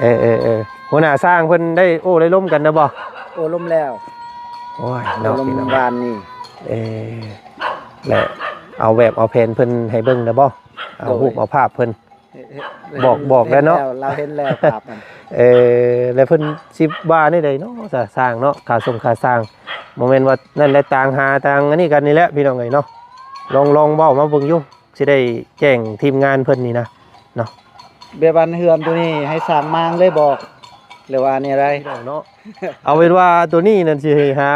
ເອີໆໆ ຫົວໜ້າຊ່າງເພິ່ນໄດ້ໂອ້ໄດ້ລົມກັນແລ້ວບໍ່? ໂອ້ລົມແລ້ວ. ໂອ້ຍ ໂອ້ລົມເນາະ ວານນີ້. ເອີ ແລະ ເອົາແບບເອົາແຜນເພິ່ນໃຫ້ເບິ່ງແລ້ວບໍ່? ເອົາ ໂດຍ ຮູບເອົາພາບເພິ່ນ ເອີ ບອກ ບອກແລ້ວເນາະ ເຫັນແລ້ວ ລາວເຫັນແລ້ວພາບມັນ. ເອີ ແລ້ວເພິ່ນຊິວ່າແນວໃດເນາະ ຊ່າງເນາະ ຄ່າສົ່ງຄ່າສ້າງ ບໍ່ແມ່ນວ່ານັ້ນແຫຼະ ຕ່າງຫາຕ່າງອັນນີ້ກັນນີ້ແຫຼະ ພີ່ນ້ອງເອີຍເນາະ. ລອງ ລອງເວົ້າມາເບິ່ງຢູ່ ຊິໄດ້ແຈ້ງທີມງານເພິ່ນນີ້ນະເນາະ. ແບບວ່າເຮືອນໂຕນີ້ໃຫ້ຊ່າງມ້າງເລີຍບໍ່ ຫຼືວ່າແນວໃດ? ເນາະ ເອົາເປັນວ່າໂຕນີ້ນັ້ນຊິໃຫ້ຫາ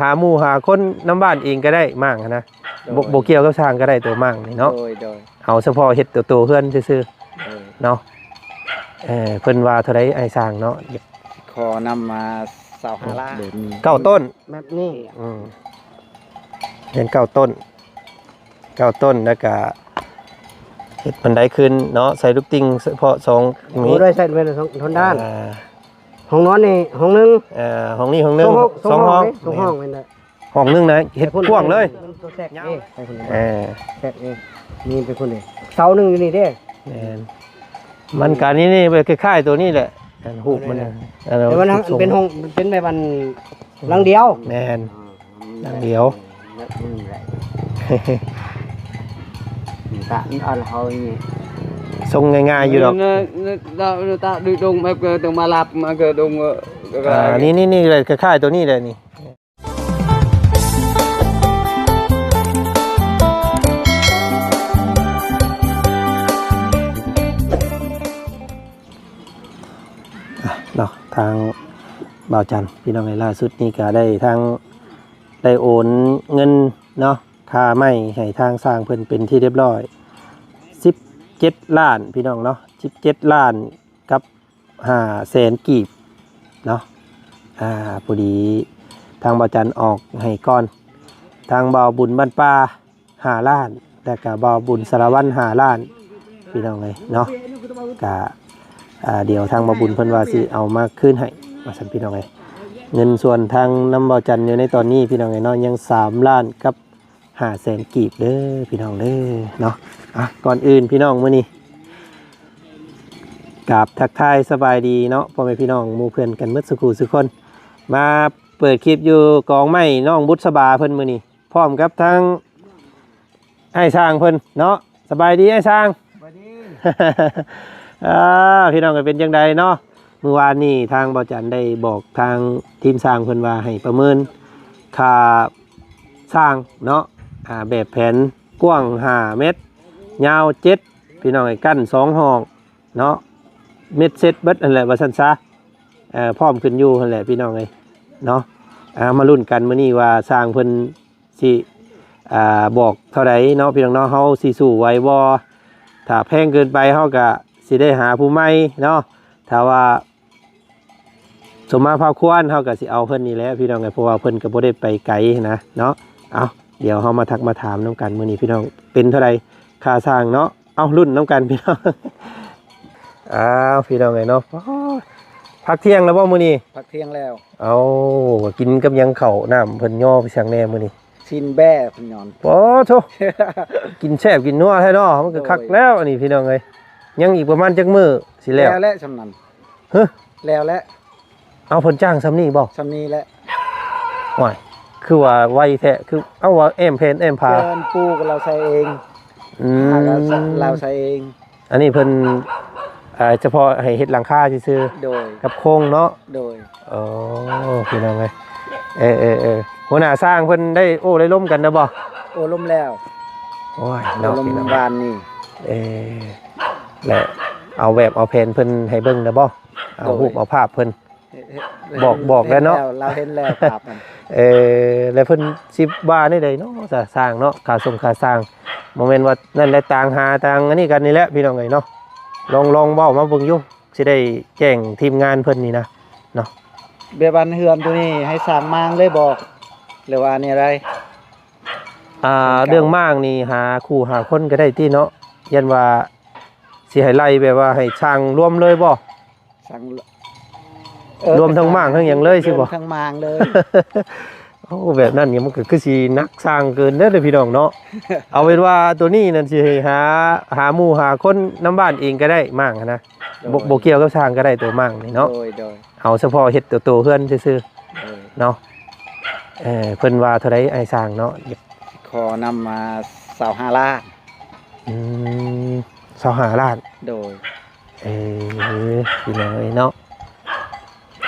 ຫາໝູ່ຫາຄົນນຳບ້ານເອງກໍໄດ້ ມ້າງຫັ້ນນະ. ໂດຍ ບໍ່ ບໍ່ກ່ຽວກັບຊ່າງກໍໄດ້ ໂຕມ້າງນີ້ເນາະ. ໂດຍ ໂດຍ ເອົາສະເພາະເຮັດໂຕ ໂຕເຮືອນຊື່ໆ ໂດຍ ເນາະ. ເອີ ເພິ່ນວ່າເທົ່າໃດອ້າຍຊ່າງເນາະ? ຂໍນຳມາຊາວຫ້າລ້ານ. ເກົ້າຕົ້ນ ແບບນີ້. ອືມ ເຮືອນເກົ້າຕົ້ນ ເກົ້າຕົ້ນ ແລ້ວກະເຮັດບັນໄດຂຶ້ນເນາະ ໃສ່ລູກຕິ່ງສະເພາະສອງ ໂອ້ ນີ້ ໄດ້ໃສ່ເປັນສອງ ທອນດ້ານ. ອ່າ ຫ້ອງນອນນີ້ຫ້ອງໜຶ່ງ ເອີ ຫ້ອງນີ້ຫ້ອງໜຶ່ງ ສອງຫ້ອງ ສອງຫ້ອງ ສອງຫ້ອງ ແມ່ນ ແມ່ນແຫຼະ. ຫ້ອງໜຶ່ງນະ ເຮັດກວ້າງເລີຍ ແຕ່ພຸ້ນ ແຕ່ພຸ້ນ ເຮັດໂຕແຊກເດ້ ເອີ ແຊກເດ້. ນີ້ໄປພຸ້ນເດ້ ເສົາໜຶ່ງຢູ່ນີ້ເດ້. ແມ່ນ ມັນກະນີ້ ນີ້ ຄ້າຍໆ ໂຕນີ້ແຫຼະ ຮູບມັນ ເອີ ແຕ່ວ່າມັນເປັນຫ້ອງ ເປັນແບບອັນ ຫຼັງດຽວ. ແມ່ນ ຫຼັງດຽວ ຕະອັນເຮົານີ້ ຊົງງ່າຍໆຢູ່ດອກ. ຕະດຶງມາເກີດມາລັບມາເກີດດົງ. ອ່າ ນີ້ໆໆ ຄ້າຍໆ ໂຕນີ້ແຫຼະນີ້. ອ່ະ ເນາະ ທາງບ່າວຈັນ ພີ່ນ້ອງເອີຍ ລ່າສຸດນີ້ກະໄດ້ທາງ ໄດ້ໂອນເງິນເນາະ ຄ່າໄມ້ໃຫ້ທາງຊ່າງເພິ່ນເປັນທີ່ຮຽບຮ້ອຍ ສິບເຈັດລ້ານ ພີ່ນ້ອງເນາະ ສິບເຈັດລ້ານກັບຫ້າແສນກີບເນາະ. ອ່າ ພໍດີທາງບ່າວຈັນອອກໃຫ້ກ່ອນ ທາງບ່າວບຸນບ້ານປ່າ ຫ້າລ້ານ ແລ້ວກະບ່າວບຸນສາລະວັນ ຫ້າລ້ານ ພີ່ນ້ອງເອີຍເນາະ. ກະ ອ່າ ດຽວທາງບ່າວບຸນເພິ່ນວ່າຊິເອົາມາຄືນໃຫ້ ວ່າຊັ້ນ ພີ່ນ້ອງເອີຍ. ເງິນສ່ວນທາງນຳບ່າວຈັນຢູ່ໃນຕອນນີ້ ພີ່ນ້ອງເອີຍເນາະ ຍັງສາມລ້ານກັບຫ້າແສນກີບເດີ ພີ່ນ້ອງເດີເນາະ. ອ່ະ ກ່ອນອື່ນ ພີ່ນ້ອງ ມື້ນີ້ກາບທັກທາຍສະບາຍດີເນາະ ພໍ່ແມ່ພີ່ນ້ອງໝູ່ເພື່ອນກັນໝົດສູ່ຄູ່ສູ່ຄົນ ມາເປີດຄລິບຢູ່ກອງໄມ້ນ້ອງບຸດສະບາເພິ່ນມື້ນີ້ ພ້ອມກັບທາງອ້າຍຊ່າງເພິ່ນເນາະ. ສະບາຍດີອ້າຍຊ່າງ. ສະບາຍດີ. ອ່າ ພີ່ນ້ອງເອີຍ ເປັນຈັ່ງໃດເນາະ? ມື້ວານນີ້ທາງບ່າວຈັນໄດ້ບອກທາງທີມຊ່າງເພິ່ນວ່າໃຫ້ປະເມີນຄ່າສ້າງເນາະ ອ່າ ແບບແຜນກວ້າງຫ້າແມັດ ຍາວເຈັດ ພີ່ນ້ອງເອີຍ ກັ້ນສອງຫ້ອງເນາະ ເມັດເຊັດເບິດຫັ້ນແຫຼະ ວ່າຊັ້ນຊະ. ເອີ ພ້ອມຂຶ້ນຢູ່ຫັ້ນແຫຼະ ພີ່ນ້ອງເອີຍເນາະ. ອ່າ ມາລຸ້ນກັນມື້ນີ້ວ່າຊ່າງເພິ່ນ ຊິ ອ່າ ບອກເທົ່າໃດເນາະ ພີ່ນ້ອງເນາະ. ເຮົາຊິສູ້ໄຫວບໍ່? ຖ້າແພງເກີນໄປ ເຮົາກະຊິໄດ້ຫາຜູ້ໃໝ່ເນາະ. ຖ້າວ່າສົມມາພາຄວນ ເຮົາກະຊິເອົາເພິ່ນນີ້ແຫຼະ ພີ່ນ້ອງເອີຍ ເພາະວ່າເພິ່ນກະບໍ່ໄດ້ໄປໄກນະເນາະ. ເອົາ ດຽວເຮົາມາທັກມາຖາມນຳກັນມື້ນີ້ ພີ່ນ້ອງ ເປັນເທົ່າໃດຄ່າສ້າງເນາະ. ເອົາ ລຸ້ນນຳກັນ ພີ່ນ້ອງ. ອ້າວ ພີ່ນ້ອງເອີຍເນາະ ພັກທ່ຽງແລ້ວບໍ່ມື້ນີ້? ພັກທ່ຽງແລ້ວ. ເອົາ ກິນກັບຫຍັງເຂົ້ານ້ຳ ເພິ່ນຍໍໄປສັງແດ່ມື້ນີ້? ຊີ້ນແບ້ເພິ່ນຍ້ອນ. ໂອ້ໂທ້ ກິນແຊບກິນນົວແທ້ເນາະ. ມັນກໍ ໂດຍ ຄັກແລ້ວອັນນີ້ ພີ່ນ້ອງເອີຍ. ຍັງອີກປະມານຈັກມື້ຊິແລ້ວ? ແລ້ວແຫຼະຊ່ຳນັ້ນ. ຮະ ແລ້ວແຫຼະ. ເອົາ ເພິ່ນຈ້າງຊ່ຳນີ້ບໍ່? ຊ່ຳນີ້ແຫຼະ. ໂອ້ຍ ຄືວ່າໄວແທ້ ຄື ເອົາ ວ່າແອ້ມແຜ່ນແອ້ມຝາ. ເພື່ອນປູກໍລາວໃສ່ເອງ. ອືມ ລາວໃສ່ເອງ. ອັນນີ້ເພິ່ນ ເອີ ສະເພາະໃຫ້ເຮັດຫຼັງຄາຊື່ໆ. ໂດຍ. ກັບໂຄງເນາະ. ໂດຍ. ໂອ້ ພີ່ນ້ອງເອີຍ ເອີໆໆ ຫົວໜ້າຊ່າງເພິ່ນໄດ້ໂອ້ໄດ້ລົມກັນແລ້ວບໍ່? ໂອ້ລົມແລ້ວ. ໂອ້ຍ ໂອ້ ເນາະ ລົມ ພີ່ນ້ອງ ວານນີ້. ເອີ ແລະ ເອົາແບບເອົາແຜນເພິ່ນໃຫ້ເບິ່ງແລ້ວບໍ່? ເອົາ ໂດຍ ຮູບເອົາພາບເພິ່ນ. ເອີ ບອກ ບອກແລ້ວເນາະ ເຫັນແລ້ວ ລາວເຫັນແລ້ວພາບມັນ. ເອີ ແລ້ວເພິ່ນຊິວ່າແນວໃດເນາະ ຊ່າງເນາະ ຄ່າສົ່ງຄ່າສ້າງ ບໍ່ແມ່ນວ່ານັ້ນແຫຼະ ຕ່າງຫາຕ່າງອັນນີ້ກັນນີ້ແຫຼະ ພີ່ນ້ອງເອີຍເນາະ. ລອງ ລອງເວົ້າມາເບິ່ງຢູ່ ຊິໄດ້ແຈ້ງທີມງານເພິ່ນນີ້ນະເນາະ. ແບບວ່າເຮືອນໂຕນີ້ໃຫ້ສ້າງມ້າງເລີຍບໍ່ ຫຼືວ່າແນວໃດ? ອ່າ ເລື່ອງມ້າງນີ້ຫາຄູ່ຫາຄົນກໍໄດ້ຕິເນາະ ຢ້ານວ່າຊິໃຫ້ໄລ່ ແບບວ່າໃຫ້ສ້າງລວມເລີຍບໍ່? ສ້າງ ເອີ ລວມທັງມ້າງທັງຫຍັງເລີຍຊິບໍ່? ລວມທັງມ້າງເລີຍ. ໂອ້ ແບບນັ້ນນີ້ມັນກໍຄືຊິໜັກຊ່າງເກີນເດີພີ່ນ້ອງເນາະ. ເອົາເປັນວ່າໂຕນີ້ນັ້ນຊິໃຫ້ຫາ ຫາໝູ່ຫາຄົນນຳບ້ານເອງກໍໄດ້ ມ້າງຫັ້ນນະ. ໂດຍ ບໍ່ ບໍ່ກ່ຽວກັບຊ່າງກໍໄດ້ ໂຕມ້າງນີ້ເນາະ. ໂດຍ ໂດຍ ເອົາສະເພາະເຮັດໂຕ ໂຕເຮືອນຊື່ໆ ໂດຍ ເນາະ. ເອີ ເພິ່ນວ່າເທົ່າໃດອ້າຍຊ່າງເນາະ? ຂໍນຳມາຊາວຫ້າລ້ານ. ອືມ ຊາວຫ້າລ້ານ. ໂດຍ ເອີ ພີ່ນ້ອງເອີຍເນາະ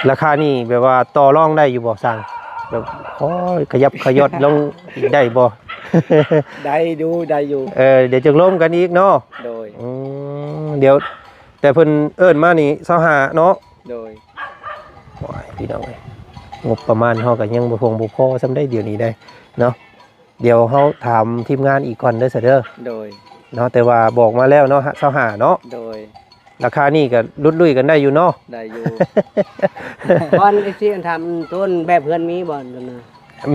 ລາຄານີ້ແບບວ່າຕໍ່ລອງໄດ້ຢູ່ບໍ່ຊ່າງ? ແບບ ໂອ້ຍ ຂະຫຍັບຂະຫຍອດລົງອີກໄດ້ບໍ່? ໄດ້ຢູ່ ໄດ້ຢູ່. ເອີ ດຽວຈັ່ງລົມກັນອີກເນາະ. ໂດຍ ອືມ ດຽວ ແຕ່ເພິ່ນເອີ້ນມານີ້ຊາວຫ້າເນາະ. ໂດຍ ໂອ້ຍ ພີ່ນ້ອງເອີຍ ງົບປະມານເຮົາກໍຍັງບໍ່ພຽງບໍ່ພໍສ່ຳໃດດຽວນີ້ໄດ໋ເນາະ. ດຽວເຮົາຖາມທີມງານອີກກ່ອນເດີຊະເດີ. ໂດຍ ເນາະ ແຕ່ວ່າບອກມາແລ້ວເນາະ ຊາວຫ້າເນາະ. ໂດຍ ລາຄານີ້ກໍຫຼຸດລຸຍກັນໄດ້ຢູ່ເນາະ. ໄດ້ຢູ່. ກ່ອນ ເອັຟຊີ ອັນຖາມຕົ້ນແບບເຮືອນມີບໍ່?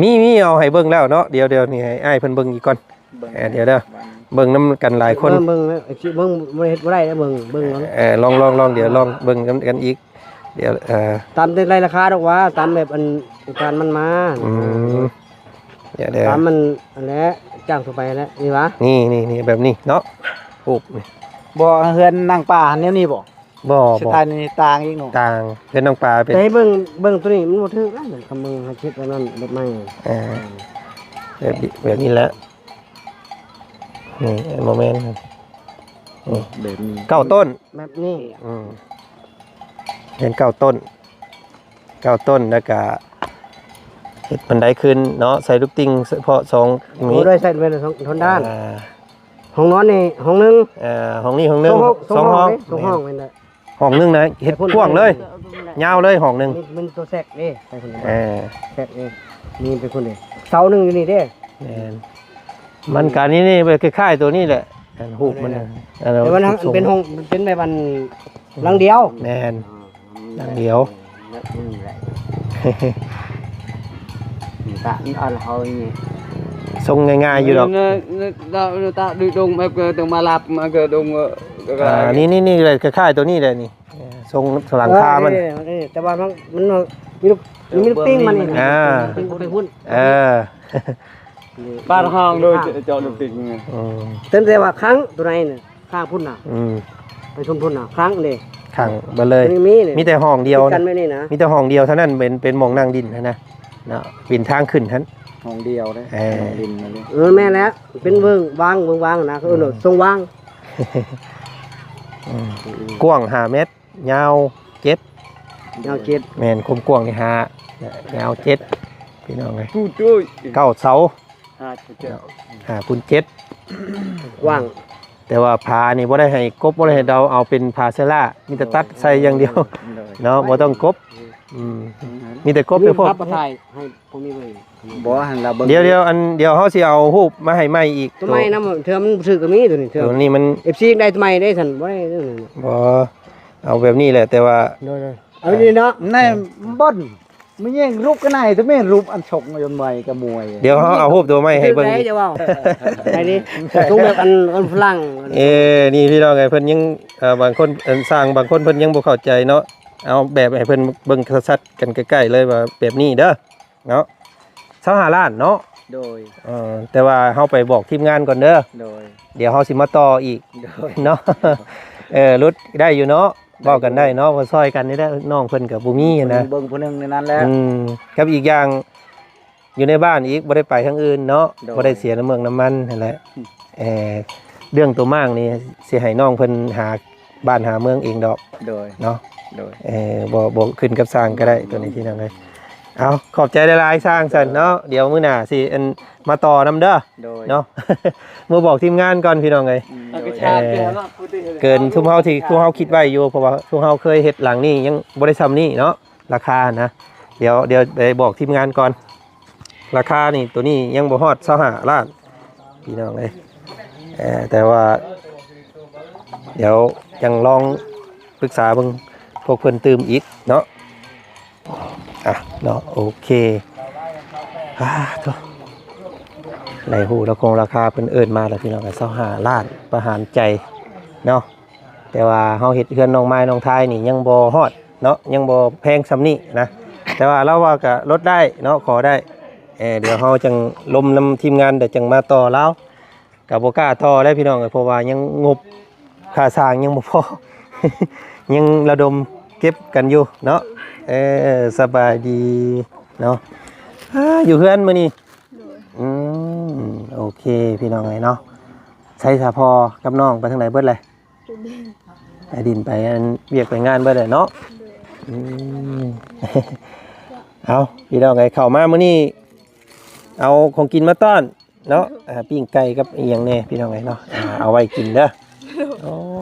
ມີ ມີ ເອົາໃຫ້ເບິ່ງແລ້ວເນາະ. ດຽວ ດຽວນີ້ໃຫ້ອ້າຍເພິ່ນເບິ່ງອີກກ່ອນ. ເບິ່ງ ເອີ ດຽວເດີ ເບິ່ງນຳກັນຫຼາຍຄົນ. ເບິ່ງ ເບິ່ງ ເບິ່ງ ເຮັດບໍ່ໄດ້ເດີ ເບິ່ງ ເບິ່ງເອົາ. ເອີ ລອງ ລອງ ລອງ ດຽວລອງເບິ່ງນຳກັນອີກ. ດຽວ ເອີ ຕາມແຕ່ໄລ່ລາຄາດອກວ່າ ຕາມແບບອັນ ການມັນມາ. ອືມ ດຽວ ຕາມມັນ ອັນແຫຼະ ຈ້າງທົ່ວໄປຫັ້ນແຫຼະ ນີ້ຫວາ? ນີ້ ນີ້ ນີ້ ແບບນີ້ເນາະ ຮູບນີ້. ບໍ່ ເຮືອນນາງປ່າຫັ້ນແນວນີ້ບໍ່? ບໍ່ ສະໄຕລ໌ນີ້ຕ່າງອີກເນາະ. ຕ່າງ ເຮືອນນາງປ່າເປັນ ແຕ່ໃຫ້ເບິ່ງ ເບິ່ງໂຕນີ້ມັນບໍ່ຖືກນະ. ຄັນເບິ່ງໃຫ້ເຮັດແບບນັ້ນ ແບບໃໝ່ ເອີ ແບບນີ້ ແບບນີ້ແຫຼະ. ນີ້ບໍ່ແມ່ນ ນີ້ ແບບນີ້ ເກົ້າຕົ້ນ ແບບນີ້. ອືມ ເຮືອນເກົ້າຕົ້ນ ເກົ້າຕົ້ນ ແລ້ວກະເຮັດບັນໄດຂຶ້ນເນາະ ໃສ່ລູກຕິ່ງສະເພາະສອງ ໂອ້ ມີ ໂດຍໃສ່ເປັນທາງດ້ານ. ອ່າ ຫ້ອງນອນນີ້ຫ້ອງໜຶ່ງ ເອີ ຫ້ອງນີ້ຫ້ອງໜຶ່ງ ສອງຫ້ອງ ສອງຫ້ອງ ສອງຫ້ອງ ແມ່ນ ແມ່ນແຫຼະ. ຫ້ອງໜຶ່ງນະ ເຮັດກວ້າງເລີຍ ຍາວເລີຍຫ້ອງໜຶ່ງ. ມີ ມີໂຕແຊກເດ້ ໃສ່ພຸ້ນ ເອີ ແຊກເດ້ ມີໄປພຸ້ນເດ້ ເສົາໜຶ່ງຢູ່ນີ້ເດ້. ແມ່ນ ມັນກະນີ້ ນີ້ ຄ້າຍໆ ໂຕນີ້ແຫຼະ ອັນຮູບມັນນະ. ເອີ ແຕ່ວ່າມັນເປັນຫ້ອງ ເປັນແບບອັນ ຫຼັງດຽວ. ແມ່ນ ຫຼັງດຽວ ແບບນີ້ແຫຼະ. ຕາອັນເຮົານີ້ ຊົງງ່າຍໆ ຢູ່ດອກ. ຕາ ຕາ ຕາ ດອງ ແບບ ກໍຕ້ອງມາລັບ ມາ ກໍຕ້ອງ ອ່າ ນີ້ ນີ້ ນີ້ແຫຼະ ຄ້າຍໆ ໂຕນີ້ແຫຼະນີ້ ຊົງຫຼັງຄາມັນ. ເອີ ແຕ່ວ່າມັນ ມັນມີລູກ ມີລູກຕິ່ງມັນນີ້ ອ່າ ຕິ່ງໄປພຸ້ນ. ເອີ ບ້ານເຮົາໂດຍເຈາະລູກຕິ່ງ. ອືມ ເຕັມແຕ່ວ່າຄັ້ງໂຕໃດນະ ຂ້າງພຸ້ນນະ. ອືມ ໄປຊຸມພຸ້ນນະ ຄັ້ງເດ້ ຄັ້ງເບິດເລີຍ. ມີ ມີແຕ່ຫ້ອງດຽວ ຕິດກັນແບບນີ້ນະ ມີແຕ່ຫ້ອງດຽວເທົ່ານັ້ນ ເປັນ ເປັນໝ່ອງນັ່ງດິນຫັ້ນນະເນາະ ເປັນທາງຂຶ້ນຫັ້ນ ຫ້ອງດຽວເດ້. ເອີ ຫ້ອງດິນນັ້ນເດ້. ເອີ ແມ່ນແລ້ວ ເປັນເວີງ ວາງ ເວີງວາງນະ ເອີ ອືມ ຊົງວາງ. ອືມ ກວ້າງຫ້າແມັດ ຍາວເຈັດ ຍາວເຈັດ. ແມ່ນ ຄວາມກວ້າງນີ້ຫ້າ ຍາວເຈັດ ພີ່ນ້ອງເອີຍ. ເກົ້າເສົາ ຫ້າ ເຈັດ ເນາະ ຫ້າຄູນເຈັດ ກວ້າງ. ແຕ່ວ່າຜານີ້ບໍ່ໄດ້ໃຫ້ກົບ ບໍ່ໄດ້ໃຫ້ເດົາ ເອົາເປັນຜາເຊື້ອລາ ມີແຕ່ຕັດໃສ່ຢ່າງດຽວ ໂດຍ ເນາະ ບໍ່ຕ້ອງກົບ. ອືມ ມີແຕ່ກົບແຕ່ພວກ ມີພາບມາຖ່າຍໃຫ້ ບໍ່ມີເບິ່ງ ບໍ່ ຫັ້ນລະເບິ່ງ. ດຽວ ດຽວ ອັນ ດຽວເຮົາຊິເອົາຮູບມາໃຫ້ໃໝ່ອີກ ໂຕໃໝ່ນຳ ເທື່ອມັນບໍ່ຖືກກໍມີໂຕນີ້ ເທື່ອໂຕນີ້ມັນ ເອັຟຊີ ຢາກໄດ້ໂຕໃໝ່ເດ້ຊັ້ນ ບໍ່ໄດ້. ບໍ່ ເອົາແບບນີ້ແຫຼະ ແຕ່ວ່າ ໂດຍ ໂດຍ ເອົານີ້ເນາະ ໃນບ່ອນ ມັນແຍງຮູບກັນໄດ້ ແຕ່ແມ່ນຮູບອັນຊົງ ຍົນໄວກັບມວຍ. ດຽວເຮົາເອົາຮູບໂຕໃໝ່ໃຫ້ເບິ່ງ ເຈົ້າເວົ້າ ໄດ້ດິ ຊົງແບບອັນ ອັນຝຣັ່ງ. ເອີ ນີ້ພີ່ນ້ອງເອີຍ ເພິ່ນຍັງ ເອີ ບາງຄົນ ອັນ ຊ່າງບາງຄົນເພິ່ນຍັງບໍ່ເຂົ້າໃຈເນາະ ເອົາແບບໃຫ້ເພິ່ນເບິ່ງຊັດໆ ກັນໃກ້ໆ ເລີຍວ່າແບບນີ້ເດີ ເນາະ ຊາວຫ້າລ້ານເນາະ. ໂດຍ ເອີ ແຕ່ວ່າເຮົາໄປບອກທີມງານກ່ອນເດີ. ໂດຍ ດຽວເຮົາຊິມາຕໍ່ອີກ. ໂດຍ ເນາະ ເອີ ຫຼຸດໄດ້ຢູ່ເນາະ ເວົ້າກັນໄດ້ເນາະ ເວົ້າຊ່ອຍກັນນີ້ແຫຼະ ນ້ອງເພິ່ນກໍບໍ່ມີຫັ້ນນະ ເບິ່ງຜູ້ໜຶ່ງໃນນັ້ນແຫຼະ. ອືມ ກັບອີກຢ່າງ ຢູ່ໃນບ້ານອີກ ບໍ່ໄດ້ໄປທາງອື່ນເນາະ. ໂດຍ ບໍ່ໄດ້ເສຍນ້ຳເມືອງນ້ຳມັນຫັ້ນແຫຼະ. ອືມ ເອີ ເລື່ອງໂຕມ້າງນີ້ ຊິໃຫ້ນ້ອງເພິ່ນຫາ ບ້ານຫາເມືອງເອງດອກ. ໂດຍ ເນາະ ໂດຍ ເອີ ບໍ່ ບໍ່ຂຶ້ນກັບຊ່າງກໍໄດ້ ໂຕນີ້ພີ່ນ້ອງເອີຍ. ເອົາ ຂອບໃຈຫຼາຍໆ ຊ່າງຊັ້ນເນາະ. ໂດຍ ດຽວມື້ໜ້າຊິ ອັນ ມາຕໍ່ນຳເດີ. ໂດຍ ເນາະ ເມືອບອກທີມງານກ່ອນ ພີ່ນ້ອງເອີຍ. ອືມ ເອີ ເກີນຊຸມເຮົາທີ່ ຊຸມເຮົາຄິດໄວ້ຢູ່ ເພາະວ່າຊຸມເຮົາເຄີຍເຮັດຫຼັງນີ້ຍັງບໍ່ໄດ້ຊ່ຳນີ້ເນາະ ລາຄານະ. ດຽວ ດຽວໄປບອກທີມງານກ່ອນ. ລາຄານີ້ ໂຕນີ້ຍັງບໍ່ຮອດຊາວຫ້າລ້ານ ພີ່ນ້ອງເອີຍ. ເອີ ແຕ່ວ່າ ດຽວຈັ່ງລອງປຶກສາເບິ່ງພວກເພິ່ນຕື່ມອີກເນາະ. ອ່ະ ເນາະ ໂອເຄ. ອ່າ ໂທ້ ໄດ້ຮູ້ລາຄົງລາຄາເພິ່ນເອີ້ນມາແລ້ວ ພີ່ນ້ອງເອີຍ ຊາວຫ້າລ້ານ ປະຫານໃຈເນາະ. ແຕ່ວ່າເຮົາເຮັດເຮືອນນ້ອງໄມ້ນ້ອງທາຍນີ້ຍັງບໍ່ຮອດເນາະ ຍັງບໍ່ແພງສ່ຳນີ້ນະ. ແຕ່ວ່າລາວວ່າກະລົດໄດ້ເນາະ ຂໍໄດ້ ເອີ ດຽວເຮົາຈັ່ງລົມນຳທີມງານ ດຽວຈັ່ງມາຕໍ່ລາວ. ກໍບໍ່ກ້າຕໍ່ແລ້ວພີ່ນ້ອງເອີຍ ເພາະວ່າຍັງງົບຄ່າສ້າງຍັງບໍ່ພໍ ຍັງລະດົມເກັບກັນຢູ່ເນາະ. ເອີ ສະບາຍດີເນາະ. ອາ ຢູ່ເຮືອນມື້ນີ້? ໂດຍ. ອືມ ໂອເຄ ພີ່ນ້ອງເອີຍເນາະ. ໃສສະພໍ່ກັບນ້ອງໄປທາງໃດເບິດແຫຼະ? ໄປດິນ ໄປດິນໄປອັນວຽກໄປງານເບິດແຫຼະເນາະ. ໂດຍ. ອືມ ເອົາ ພີ່ນ້ອງເອີຍ ເຂົ້າມາມື້ນີ້ເອົາຂອງກິນມາຕ້ອນເນາະ. ໂດຍ. ອ່າ ປີ້ງໄກ່ກັບອີ່ຫຍັງແດ່ພີ່ນ້ອງເອີຍເນາະ. ອ່າ ເອົາໄວ້ກິນເດີ. ໂດຍ. ໂອ້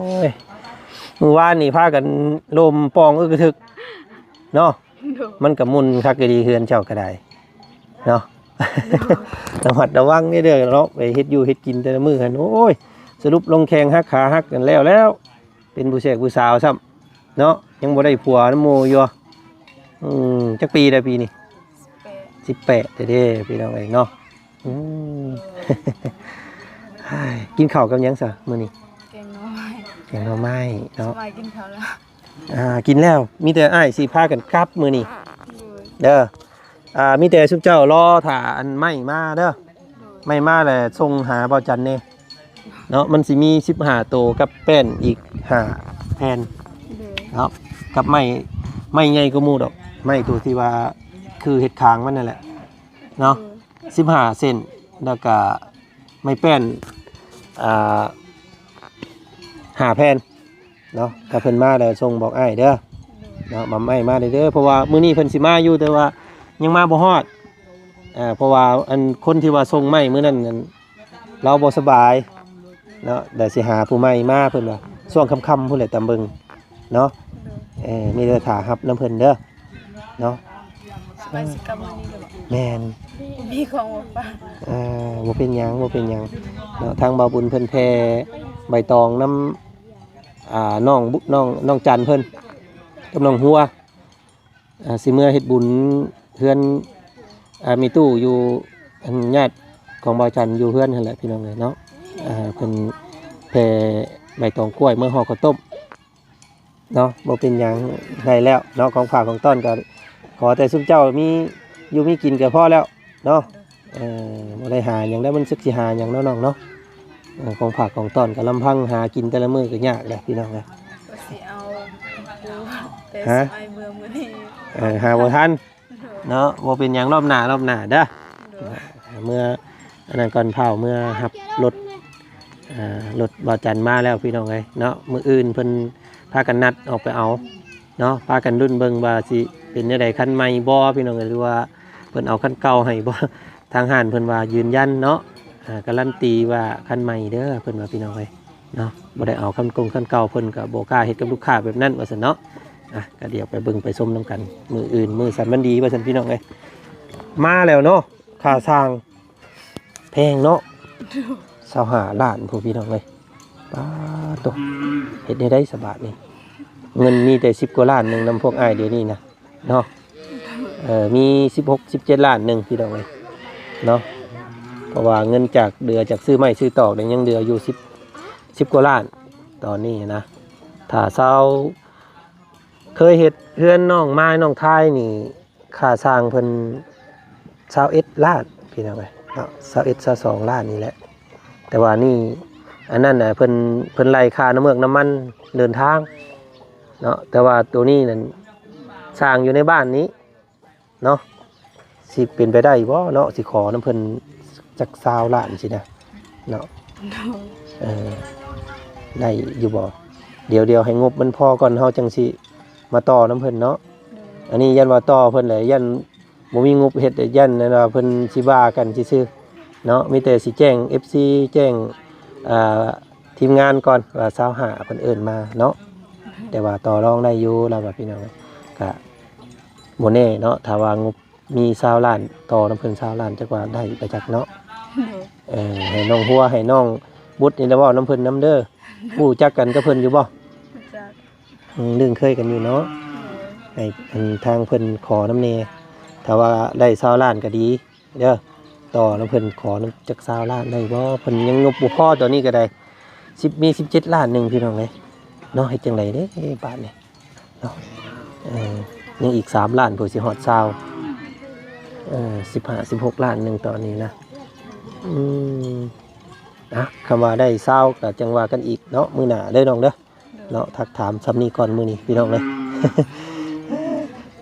ຍ ມື້ວານນີ້ພາກັນລົມປ່ອງອຶກກະທຶກເນາະ. ໂດຍ. ມັນກະມຸ່ນຄັກອີ່ຫຼີ ເຮືອນເຈົ້າກະໄດ້ເນາະ. ໂດຍ. ລະມັດລະວັງເດີເນາະ ໄປເຮັດຢູ່ເຮັດກິນແຕ່ລະມື້ຫັ້ນ. ໂອ້ຍ ສະຫຼຸບລົງແຂ້ງຫັກຂາຫັກກັນແລ້ວແລ້ວ ເປັນຜູ້ແຊກຜູ້ສາວຊ້ຳເນາະ. ຍັງບໍ່ໄດ້ຜົວນຳໝູ່ຢູ່. ອືມ ຈັກປີແລ້ວປີນີ້? ສິບແປດ ເດ້ໆ ພີ່ນ້ອງເອີຍເນາະ. ອືມ ກິນເຂົ້າກັບຫຍັງຊະມື້ນີ້? ແກງໜໍ່ໄມ້. ແກງໜໍ່ໄມ້ເນາະ. ສະບາຍກິນເຂົ້າແລ້ວ? ອ່າ ກິນແລ້ວ ມີແຕ່ອ້າຍຊິພາກັນກັບມື້ນີ້. ໂດຍ. ເດີ ອ່າ ມີແຕ່ຊຸມເຈົ້າລໍຖ້າອັນໄມ້ມາເດີ. ໂດຍ. ໄມ້ມາແລ້ວສົ່ງຫາບ່າວຈັນແດ່ເນາະ. ມັນຊິມີສິບຫ້າໂຕກັບແປ້ນອີກຫ້າແຜ່ນ. ໂດຍ. ເນາະ ກັບໄມ້ ໄມ້ໃຫຍ່ກວ່າໝູ່ດອກ ໄມ້ໂຕທີ່ວ່າຄືເຮັດຄາງມັນນັ້ນແຫຼະເນາະ. ໂດຍ. ສິບຫ້າເສັ້ນ ແລ້ວກະໄມ້ແປ້ນ ອ່າ ຫ້າແຜ່ນເນາະ. ຖ້າເພິ່ນມາແລ້ວສົ່ງບອກອ້າຍເດີເນາະ ມາໄມ້ມາເດີ ເພາະວ່າມື້ນີ້ເພິ່ນຊິມາຢູ່ ແຕ່ວ່າຍັງມາບໍ່ຮອດ. ອ່າ ເພາະວ່າອັນຄົນທີ່ວ່າສົ່ງໄມ້ມື້ນັ້ນນັ້ນ ລາວບໍ່ສະບາຍເນາະ ດຽວຊິຫາຜູ້ໃໝ່ມາ ເພິ່ນວ່າຊ່ວງຄ່ຳໆ ພຸ້ນແຫຼະ ຕາມເບິ່ງເນາະ. ເອີ ມີແຕ່ຖ້າຮັບນຳເພິ່ນເດີເນາະ. ສະບາຍຊິກັບມື້ນີ້ເດີ. ແມ່ນ. ບໍ່ມີຂອງມາຝາກ. ເອີ ບໍ່ເປັນຫຍັງ ບໍ່ເປັນຫຍັງເນາະ. ທາງບ່າວບຸນເພິ່ນແຜ່ໃບຕອງນຳ ອ່າ ນ້ອງບຸ ນ້ອງ ນ້ອງຈັນເພິ່ນກັບນ້ອງຫົວ. ອ່າ ຊິເມືອເຮັດບຸນເຮືອນ ອ່າ ມີຕູ້ຢູ່ ອັນ ຍາດຂອງບ່າວຈັນຢູ່ເຮືອນຫັ້ນແຫຼະ ພີ່ນ້ອງເອີຍເນາະ. ອ່າ ເພິ່ນແຜ່ໃບຕອງກ້ວຍເມືອຫໍ່ເຂົ້າຕົ້ມເນາະ. ບໍ່ເປັນຫຍັງ ໄດ້ແລ້ວເນາະ ຂອງຝາກຂອງຕ້ອນ ກໍຂໍແຕ່ຊຸມເຈົ້າມີຢູ່ມີກິນກໍພໍແລ້ວເນາະ. ເອີ ບໍ່ໄດ້ຫາຫຍັງແລ້ວ ມັນຈັກຊິຫາຫຍັງເນາະນ້ອງເນາະ. ເອີ ຂອງຝາກຂອງຕ້ອນກໍລຳພັງຫາກິນແຕ່ລະມື້ກໍຍາກແຫຼະ ພີ່ນ້ອງເອີຍ. ວ່າຊິເອົາປູແຕ່ ຮະ? ຊິເອົາເມືອມື້ນີ້. ເອີ ຫາບໍ່ທັນ ໂດຍ ເນາະ. ບໍ່ເປັນຫຍັງ ລອບໜ້າ ລອບໜ້າເດີ. ໂດຍ. ເມືອອັນນັ້ນກ່ອນ ພ້າວເມືອຮັບລົດ ເອີ ລົດບ່າວຈັນມາແລ້ວ ພີ່ນ້ອງເອີຍເນາະ. ມື້ອື່ນເພິ່ນພາກັນນັດອອກໄປເອົາ ເນາະ. ພາກັນລຸ້ນເບິ່ງວ່າຊິເປັນແນວໃດ ຄັນໃໝ່ບໍ່ ພີ່ນ້ອງເອີຍ ຫຼືວ່າເພິ່ນເອົາຄັນເກົ່າໃຫ້ບໍ່. ທາງຮ້ານເພິ່ນວ່າຢືນຢັນເນາະ ອ່າ ກາລັນຕີວ່າຄັນໃໝ່ເດີ ເພິ່ນວ່າ ພີ່ນ້ອງເອີຍເນາະ. ບໍ່ໄດ້ເອົາຄັນກົງຄັນເກົ່າ ເພິ່ນກໍບໍ່ກ້າເຮັດກັບລູກຄ້າແບບນັ້ນ ວ່າຊັ້ນເນາະ. ອ່ະ ກໍດຽວໄປເບິ່ງໄປຊົມນຳກັນ ມື້ອື່ນມື້ສັນວັນດີ ວ່າຊັ້ນ ພີ່ນ້ອງເອີຍ. ມາແລ້ວເນາະ ຄ່າສ້າງ ແພງເນາະ ຊາວຫ້າລ້ານພຸ້ນ ພີ່ນ້ອງເອີຍ. ປາໂຕ ເຮັດແນວໃດສະບາດນີ້ ເງິນມີແຕ່ສິບກວ່າລ້ານໜຶ່ງນຳພວກອ້າຍດຽວນີ້ນະເນາະ. ເອີ ມີສິບຫົກ ສິບເຈັດລ້ານໜຶ່ງ ພີ່ນ້ອງເອີຍເນາະ. ເພາະວ່າເງິນຈາກເຫຼືອຈາກຊື້ໄມ້ຊື້ຕອກນີ້ ຍັງເຫຼືອຢູ່ສິບ ສິບກວ່າລ້ານຕອນນີ້ນະ. ຖ້າຊາວ ເຄີຍເຮັດເຮືອນນ້ອງມາຍນ້ອງທາຍນີ້ ຄ່າສ້າງເພິ່ນຊາວເອັດລ້ານ ພີ່ນ້ອງເອີຍເນາະ ຊາວເອັດ ຊາວສອງລ້ານນີ້ແຫຼະ. ແຕ່ວ່ານີ້ ອັນນັ້ນນະ ເພິ່ນ ເພິ່ນໄລ່ຄ່ານ້ຳເມືອກນ້ຳມັນເດີນທາງເນາະ. ແຕ່ວ່າໂຕນີ້ນັ້ນ ສ້າງຢູ່ໃນບ້ານນີ້ເນາະ ຊິເປັນໄປໄດ້ບໍ່ເນາະ ຊິຂໍນຳເພິ່ນຈັກຊາວລ້ານຊີ້ນະເນາະ. ໂດຍ. ເອີ ໄດ້ຢູ່ບໍ່? ດຽວ ດຽວໃຫ້ງົບມັນພໍກ່ອນ ເຮົາຈັ່ງຊິມາຕໍ່ນຳເພິ່ນເນາະ. ໂດຍ. ອັນນີ້ຢ້ານວ່າຕໍ່ເພິ່ນແຫຼະ ຢ້ານບໍ່ມີງົບເຮັດ ຢ້ານນັ້ນວ່າເພິ່ນຊິວ່າກັນຊື່ໆເນາະ. ມີແຕ່ຊິແຈ້ງເອັຟຊີ ແຈ້ງ ອ່າ ທີມງານກ່ອນວ່າຊາວຫ້າເພິ່ນເອີ້ນມາເນາະ. ແຕ່ວ່າຕໍ່ລອງໄດ້ຢູ່ລາວວ່າ ພີ່ນ້ອງ ກະບໍ່ແນ່ເນາະ ຖ້າວ່າງົບ ມີຊາວລ້ານ ຕໍ່ນຳເພິ່ນຊາວລ້ານ ຈັກວ່າໄດ້ບໍ່ຈັກເນາະ. ໂດຍ. ເອີ ໃຫ້ນ້ອງຫົວ ໃຫ້ນ້ອງບຸດນີ້ລະເວົ້ານຳເພິ່ນນຳເດີ. ຮູ້ຈັກກັນກັບເພິ່ນຢູ່ບໍ່? ຮູ້ຈັກ. ອືມ ລຶ້ງເຄີຍກັນຢູ່ເນາະ. ໂດຍ. ໃຫ້ ອັນ ທາງເພິ່ນຂໍນຳແດ່ ຖ້າວ່າໄດ້ຊາວລ້ານກໍດີເດີ. ຕໍ່ນຳເພິ່ນ ຂໍນຳຈັກຊາວລ້ານໄດ້ບໍ່? ເພິ່ນຍັງງົບບໍ່ພໍ ຕອນນີ້ກໍໄດ້ ສິບ ມີສິບເຈັດລ້ານໜຶ່ງ ພີ່ນ້ອງເອີຍເນາະ. ເຮັດຈັ່ງໃດເດ້ບາດນີ້? ເນາະ ເອີ ຍັງອີກສາມລ້ານ ເພື່ອຊິຮອດຊາວ ເອີ ເອີ ສິບຫ້າ ສິບຫົກລ້ານໜຶ່ງຕອນນີ້ນະ. ອືມ ອ່ະ ຄຳວ່າໄດ້ຊາວກໍຈັ່ງວ່າກັນອີກເນາະ ມື້ໜ້າເດີນ້ອງເດີ. ເນາະ ທັກຖາມຊ່ຳນີ້ກ່ອນມື້ນີ້ພີ່ນ້ອງເອີຍ.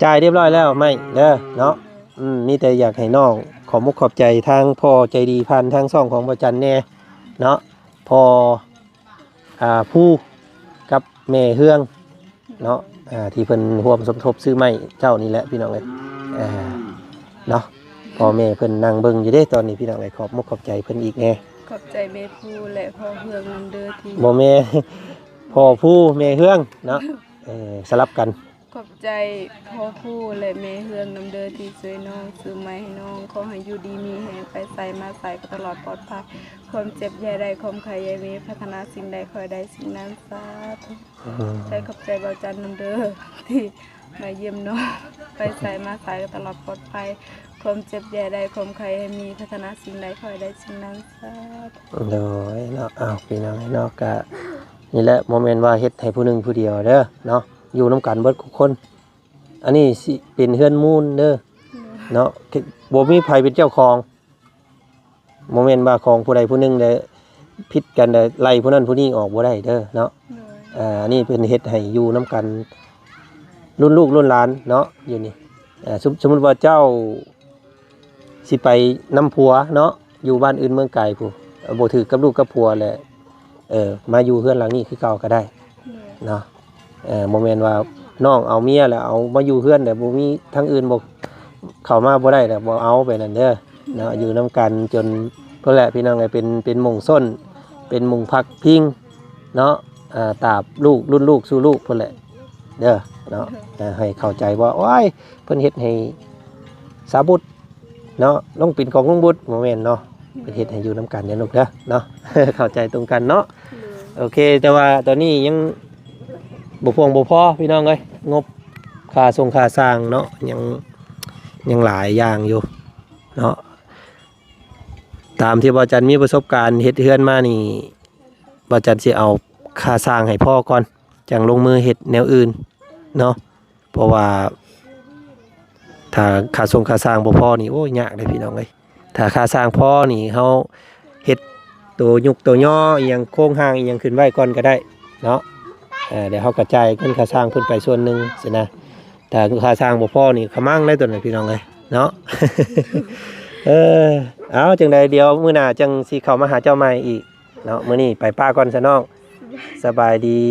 ຈ່າຍຮຽບຮ້ອຍແລ້ວໄມ້ເດີເນາະ. ອືມ ມີແຕ່ຢາກໃຫ້ນ້ອງຂອບມຸກຂອບໃຈທາງພໍ່ໃຈດີຜ່ານທາງຊ່ອງຂອງບໍ່ຈັນແດ່ເນາະ. ພໍ່ ອ່າ ພູກັບແມ່ເຮືອງເນາະ ອ່າ ທີ່ເພິ່ນຮ່ວມສົມທົບຊື້ໄມ້ເຈົ້ານີ້ແຫຼະພີ່ນ້ອງເອີຍ. ອ່າ ເນາະ ພໍ່ແມ່ເພິ່ນນັ່ງເບິ່ງຢູ່ເດ້ຕອນນີ້ພີ່ນ້ອງເອີຍ. ຂອບມຸກຂອບໃຈເພິ່ນອີກແດ່. ຂອບໃຈແມ່ພູ ແລະ ພໍ່ເຮືອງນຳເດີທີ່ ບໍ່ແມ່ນ ພໍ່ພູແມ່ເຮືອງເນາະ. ເອີ ສະຫຼັບກັນ. ຂອບໃຈພໍ່ພູ ແລະ ແມ່ເຮືອງນຳເດີທີ່ຊ່ວຍນ້ອງ ຊື້ໄມ້ໃຫ້ນ້ອງ. ຂໍໃຫ້ຢູ່ດີມີແຮງ ໄປໃສມາໃສກໍຕະຫຼອດປອດໄພ. ຄວາມເຈັບຢ່າໄດ້ ຄວາມໄຂ້ຢ່າມີ ປາດຖະໜາສິ່ງໃດ ຂໍໃຫ້ໄດ້ສິ່ງນັ້ນ ສາທຸ. ອືມ ໃຈ ຂອບໃຈບ່າວຈັນນຳເດີທີ່ມາຢ້ຽມນ້ອງ ໄປໃສມາໃສກໍຕະຫຼອດປອດໄພ. ຄວາມເຈັບຢ່າໄດ້ ຄວາມໄຂ້ຢ່າມີ ປາດຖະໜາສິ່ງໃດ ຂໍໃຫ້ໄດ້ສິ່ງນັ້ນ ສາທຸ. ໂດຍເນາະ ອ້າວ ພີ່ນ້ອງເນາະ ກະນີ້ແຫຼະ ບໍ່ແມ່ນວ່າເຮັດໃຫ້ຜູ້ໜຶ່ງຜູ້ດຽວເດີເນາະ ຢູ່ນຳກັນເບິດທຸກຄົນ. ອັນນີ້ຊິເປັນເຮືອນມູນເດີເນາະ ບໍ່ມີໃຜເປັນເຈົ້າຂອງ. ບໍ່ແມ່ນວ່າຂອງຜູ້ໃດຜູ້ໜຶ່ງແລ້ວຜິດກັນ ແລ້ວໄລ່ຜູ້ນັ້ນຜູ້ນີ້ອອກບໍ່ໄດ້ເດີເນາະ. ໂດຍ ອ່າ ອັນນີ້ເພິ່ນເຮັດໃຫ້ຢູ່ນຳກັນລຸ້ນລູກລຸ້ນຫຼານເນາະ ຢູ່ນີ້. ອ່າ ສົມ ສົມມຸດວ່າເຈົ້າຊິໄປນຳຜົວເນາະ ຢູ່ບ້ານອື່ນເມືອງໄກພຸ້ນ ບໍ່ຖືກກັບລູກກັບຜົວແຫຼະ ເອີ ມາຢູ່ເຮືອນຫຼັງນີ້ຄືເກົ່າກໍໄດ້ ໂດຍ ເນາະ. ເອີ ບໍ່ແມ່ນວ່ານ້ອງເອົາເມຍແລ້ວເອົາມາຢູ່ເຮືອນ ແລ້ວບໍ່ມີທາງອື່ນ ບໍ່ເຂົ້າມາບໍ່ໄດ້ ແລ້ວບໍ່ເອົາໄປນັ້ນເດີເນາະ. ຢູ່ນຳກັນຈົນພຸ້ນແຫຼະພີ່ນ້ອງເອີຍ ເປັນ ເປັນໝົງສົ້ນ ເປັນໝູ່ພັກພິງເນາະ. ອ່າ ຕາບລູກ ລຸ້ນລູກສູ່ລູກພຸ້ນແຫຼະເດີເນາະ. ອ່າ ໃຫ້ເຂົ້າໃຈວ່າ ໂອ້ຍ ເພິ່ນເຮັດໃຫ້ສາບຸດ ເນາະ ລົງເປັນຂອງລຸງບຸດ ບໍ່ແມ່ນເນາະ. ເພິ່ນເຮັດໃຫ້ຢູ່ນຳກັນເດີລູກເດີເນາະ ເຂົ້າໃຈຕົງກັນເນາະ. ໂອເຄ ແຕ່ວ່າຕອນນີ້ຍັງບໍ່ພຽງບໍ່ພໍພີ່ນ້ອງເອີຍ ງົບຄ່າສົ່ງຄ່າສ້າງເນາະ ຍັງ ຍັງຫຼາຍຢ່າງຢູ່ເນາະ. ຕາມທີ່ບ່າວຈັນມີປະສົບການເຮັດເຮືອນມານີ້ ບ່າວຈັນຊິເອົາຄ່າສ້າງໃຫ້ພໍກ່ອນ ຈັ່ງລົງມືເຮັດແນວອື່ນເນາະ. ເພາະວ່າຖ້າຄ່າສົ່ງຄ່າສ້າງບໍ່ພໍນີ້ ໂອ້ຍ ຍາກເດ້ພີ່ນ້ອງເອີຍ. ຖ້າຄ່າສ້າງພໍນີ້ ເຮົາເຮັດໂຕຍຸກໂຕຍໍອີ່ຫຍັງ ໂຄງຮ່າງອີ່ຫຍັງຂຶ້ນໄວ້ກ່ອນກໍໄດ້ເນາະ. ເອີ ແລ້ວເຮົາກະຈ່າຍເງິນຄ່າສ້າງເພິ່ນໄປສ່ວນໜຶ່ງຊີ້ນະ. ຖ້າຄ່າສ້າງບໍ່ພໍນີ້ ຂະມັງໄດ້ຕົວນັ້ນພີ່ນ້ອງເອີຍເນາະ. ເອີ ເອົາ ຈັ່ງໃດດຽວມື້ໜ້າຈັ່ງຊິເຂົ້າມາຫາເຈົ້າໃໝ່ອີກ ເນາະ. ມື້ນີ້ໄປປະກ່ອນຊະນ້ອງ ສະບາຍດີ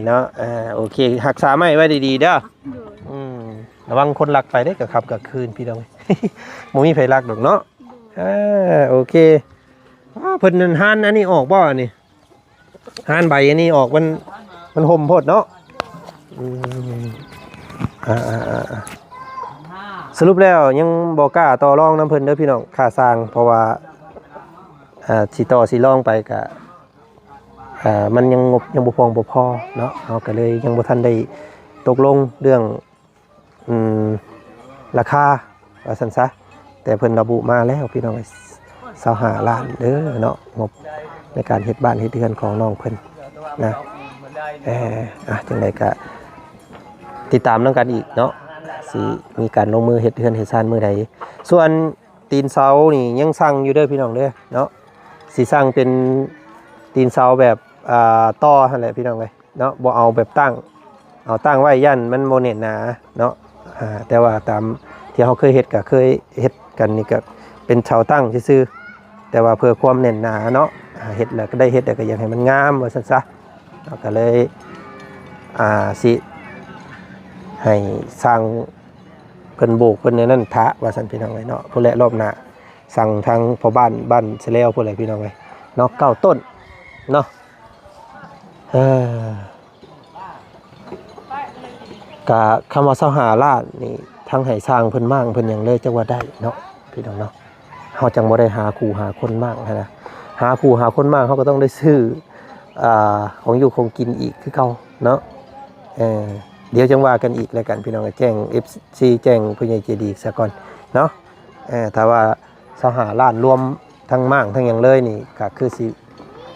ເນາະ. ອ່າ ໂອເຄ ຮັກສາໄມ້ໄວ້ດີໆເດີ. ໂດຍ ອືມ ລະວັງຄົນລັກໄປເດ້ ກາງຄ່ຳກາງຄືນພີ່ນ້ອງ ບໍ່ມີໃຜລັກດອກເນາະ. ໂດຍ ອ່າ ໂອເຄ. ອ້າ ເພິ່ນຫັ້ນ ຮ້ານອັນນີ້ອອກບໍ່ ອັນນີ້ ຮ້ານໃບອັນນີ້ອອກ ມັນ ມັນຫົ່ມໂພດເນາະ. ອືມ ອ່າໆໆ ສະຫຼຸບແລ້ວຍັງບໍ່ກ້າຕໍ່ລອງນຳເພິ່ນເດີພີ່ນ້ອງ ຄ່າສ້າງ ເພາະວ່າ ອ່າ ຊິຕໍ່ຊິລອງໄປກະ ອ່າ ມັນຍັງງົບຍັງບໍ່ພຽງບໍ່ພໍເນາະ. ເຮົາກະເລີຍຍັງບໍ່ທັນໄດ້ຕົກລົງເລື່ອງ ອືມ ລາຄາວ່າຊັ້ນຊະ. ແຕ່ເພິ່ນລະບຸມາແລ້ວພີ່ນ້ອງເອີຍ ຊາວຫ້າລ້ານເດີເນາະ ງົບໃນການເຮັດບ້ານເຮັດເຮືອນຂອງນ້ອງເພິ່ນນະ. ເອີ ອ່ະ ຈັ່ງໃດກະຕິດຕາມນຳກັນອີກເນາະ ຊິມີການລົງມືເຮັດເຮືອນເຮັດຊານມື້ໃດ. ສ່ວນ ຕີນເສົານີ້ຍັງສັ່ງຢູ່ເດີພີ່ນ້ອງເດີເນາະ. ຊິສັ່ງເປັນຕີນເສົາແບບ ອ່າ ຕໍ່ຫັ້ນແຫຼະພີ່ນ້ອງເອີຍເນາະ ບໍ່ເອົາແບບຕັ້ງ ເອົາຕັ້ງໄວ້ຢ້ານມັນບໍ່ແໜ້ນໜາເນາະ. ອ່າ ແຕ່ວ່າຕາມທີ່ເຮົາເຄີຍເຮັດກໍເຄີຍເຮັດກັນນີ້ ກໍເປັນເສົາຕັ້ງຊື່ໆ ແຕ່ວ່າເພື່ອຄວາມແໜ້ນໜາເນາະ ອ່າ ເຮັດແລ້ວກໍໄດ້ເຮັດ ແລ້ວກໍຢາກໃຫ້ມັນງາມວ່າຊັ້ນຊະ. ເຮົາກໍເລີຍ ອ່າ ຊິໃຫ້ຊ່າງ ເພິ່ນໂບກເພິ່ນແນວນັ້ນຖ້າວ່າຊັ້ນພີ່ນ້ອງເອີຍເນາະ. ພຸ້ນແຫຼະ ຮອບໜ້າສັ່ງທາງພໍ່ບ້ານບ້ານສະແລວພຸ້ນແຫຼະພີ່ນ້ອງເອີຍເນາະ ເກົ້າຕົ້ນເນາະ. ເອີ ກະຄຳວ່າຊາວຫ້າລ້ານນີ້ ທັງໃຫ້ຊ່າງເພິ່ນມ້າງເພິ່ນຫຍັງເລີຍ ຈັກວ່າໄດ້ເນາະພີ່ນ້ອງເນາະ. ເຮົາຈັ່ງບໍ່ໄດ້ຫາຄູ່ຫາຄົນມ້າງຫັ້ນນະ ຫາຄູ່ຫາຄົນມ້າງ ເຮົາກໍຕ້ອງໄດ້ຊື້ ອ່າ ຂອງຢູ່ຂອງກິນອີກຄືເກົ່າເນາະ. ເອີ ດຽວຈັ່ງວ່າກັນອີກແລ້ວກັນພີ່ນ້ອງ ແຈ້ງເອັຟຊີ ແຈ້ງຜູ້ໃຫຍ່ໃຈດີຊະກ່ອນເນາະ. ເອີ ຖ້າວ່າຊາວຫ້າລ້ານລວມທັງມ້າງທັງຫຍັງເລີຍນີ້ ກໍຄືຊິ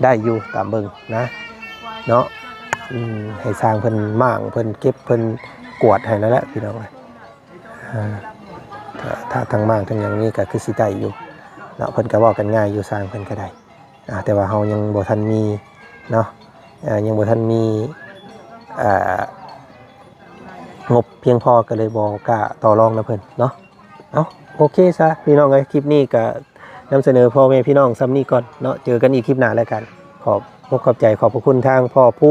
ໄດ້ຢູ່ຕາມເບິ່ງນະເນາະ. ອືມ ໃຫ້ຊ່າງເພິ່ນມ້າງ ເພິ່ນເກັບ ເພິ່ນກວດໃຫ້ນັ້ນແຫຼະພີ່ນ້ອງເອີຍ. ອ່າ ຖ້າທັງໝາກທັງຫຍັງນີ້ກໍຄືຊິໄດ້ຢູ່ເນາະ ເພິ່ນກໍເວົ້າກັນງ່າຍຢູ່ ຊ່າງເພິ່ນກໍໄດ້ ອ່າ ແຕ່ວ່າເຮົາຍັງບໍ່ທັນມີເນາະ ເອີ ຍັງບໍ່ທັນມີ ເອີ ງົບພຽງພໍ ກໍເລີຍບໍ່ກ້າຕໍ່ລອງນຳເພິ່ນເນາະ. ເອົ້າ ໂອເຄຊະ ພີ່ນ້ອງເອີຍ ຄລິບນີ້ກໍນຳສະເໜີພໍ່ແມ່ພີ່ນ້ອງສ່ຳນີ້ກ່ອນເນາະ ເຈີກັນອີກຄລິບໜ້າແລ້ວກັນ. ຂອບອົກຂອບໃຈ ຂອບພະຄຸນທາງພໍ່ພູ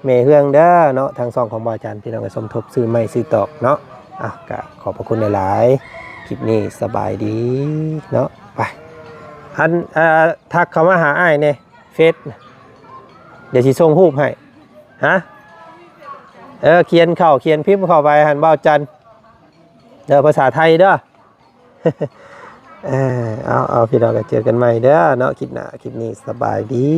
ແມ່ເຮືອງເດີເນາະ ທາງຊ່ອງຂອງບ່າວຈັນ ພີ່ນ້ອງກໍສົມທົບຊື້ໄມ້ຊື້ຕອກເນາະ. ອ່ະ ກໍຂອບພະຄຸນຫຼາຍໆ ຄລິບນີ້ສະບາຍດີເນາະ. ໄປ ອັນ ເອີ ທັກເຂົ້າມາຫາອ້າຍແດ່ ເຟສ ດຽວຊິສົ່ງຮູບໃຫ້. ຮະ? ເອີ ຂຽນເຂົ້າ ຂຽນພິມເຂົ້າໄປຫັ້ນ ບ່າວຈັນ ເດີ ພາສາໄທເດີ. ເອີ ເອົາ ເອົາ ພີ່ນ້ອງ ກໍເຈີກັນໃໝ່ເດີເນາະ ຄລິບໜ້າ. ຄລິບນີ້ສະບາຍດີ.